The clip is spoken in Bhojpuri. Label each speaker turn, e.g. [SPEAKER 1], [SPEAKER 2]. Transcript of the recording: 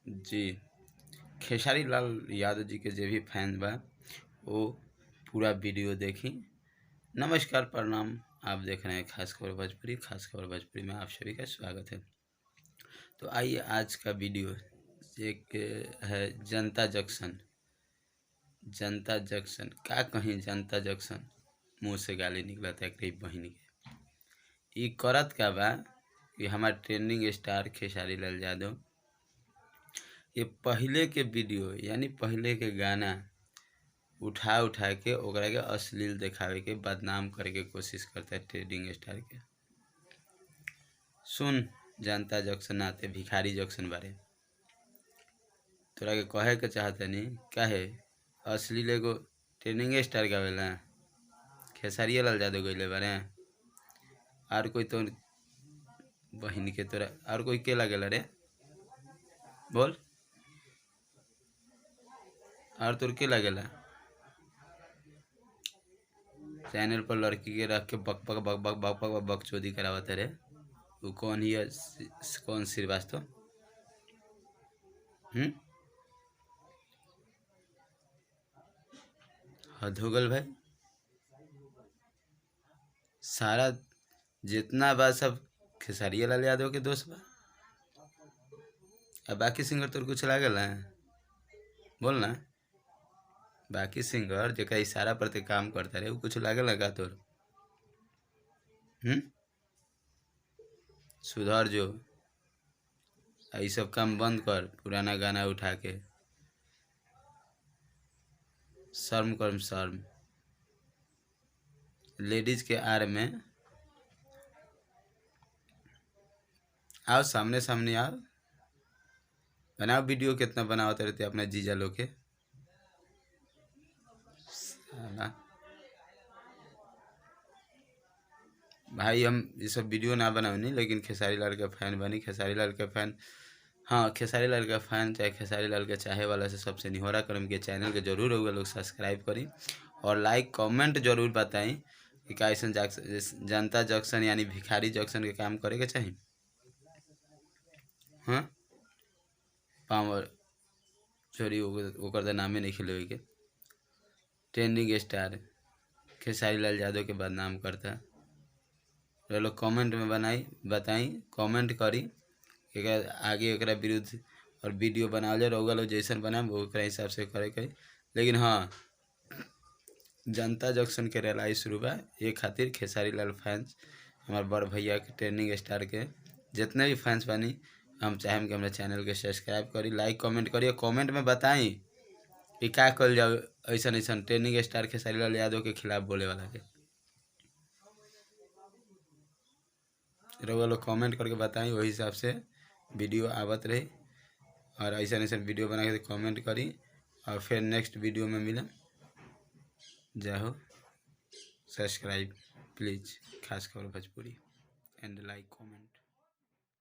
[SPEAKER 1] जी खेसारी लाल यादव जी के जे भी फैन बा वो पूरा वीडियो देखी। नमस्कार, प्रणाम। आप देख रहे हैं खास खबर भोजपुरी। खास खबर भोजपुरी में आप सभी का स्वागत है। तो आइए आज का वीडियो एक है जनता जंक्शन। जनता जंक्शन का कहीं जनता जंक्शन मुंह से गाली निकलता है करीब बहिनी के। ई करत का बा कि हमार ट्रेंडिंग स्टार खेसारी लाल यादव ये पहले के वीडियो यानी पहले के गाना उठा उठा के ओकरा के अश्लील दिखावे के बदनाम करे के कोशिश करता है ट्रेंडिंग स्टार के। सुन जनता जंक्शन आते भिखारी जंक्शन बारे तोरा के कहे के चाहतनी काहे अश्लील एगो ट्रेंडिंग स्टार गावेला खेसारी लाल यादव गइले बारे और कोई तो बहिन के तोरा और कोई के लागेला रे बोल और तोर के लागेला। चैनल पर लड़की के रख के बक बक बक बक बक बक बकचोदी करावत रे। वो कौन ही है कौन श्रीवास्तव हद हो गल भाई। सारा जितना बा सब खेसारी लाल यादव के दोस्त बा। अब बाकी सिंगर तोर कुछ लागल है बोल ना। बाकी सिंगर जेकरा इशारा पर ते काम करता रहे वो कुछ लागल का तोर? सुधर जो, ये सब काम बंद कर। पुराना गाना उठा के शर्म करम शर्म। लेडीज के are में आओ, सामने सामने आओ, बनाओ वीडियो। कितना बनावते रहते अपना जीजा लोग के साला। भाई हम ये सब वीडियो ना बनावनी लेकिन खेसारी लाल के फैन बनी। खेसारी लाल के फैन, हाँ खेसारी लाल का फैन चाहे खेसारी लाल के चाहे वाला से सबसे निहोरा करम के चैनल के जरूर होगा लोग सब्सक्राइब करी और लाइक कमेंट जरूर बताई कि का ऐसा जनता जंक्शन यानी भिखारी जंक्शन के काम करे के चाहिए। हाँ पावर चोरी ओकर तो नामे नहीं खेले के। ट्रेंडिंग स्टार खेसारी लाल यादव के बदनाम करता। लोग कमेंट में बनाई बताई कमेंट करी एक आगे एक विरुद्ध और वीडियो बनावल जाए। रउआ लोग जैसन बनाम ओकरा हिसाब से करे के। लेकिन हाँ जनता जंक्शन के रैलाई शुरू बा। ये खातिर खेसारी लाल फैंस हमार बड़ भैया के ट्रेंडिंग स्टार के जितने भी फैंस बानी हम चाहेम कि हमारे चैनल के सब्सक्राइब करी, लाइक कमेंट करी और कमेंट में बताई कि का कल जाओ ऐसा ऐसा ट्रेंडिंग स्टार खेसारी लाल यादव के खिलाफ बोले वाला के। रउआ लोग कमेंट करके बताई, वही हिसाब से वीडियो आवत रही और ऐसा ऐसा वीडियो बना के कमेंट करी और फिर नेक्स्ट वीडियो में मिले। जय हो। सब्सक्राइब प्लीज़ खास खबर भोजपुरी एंड लाइक कमेंट।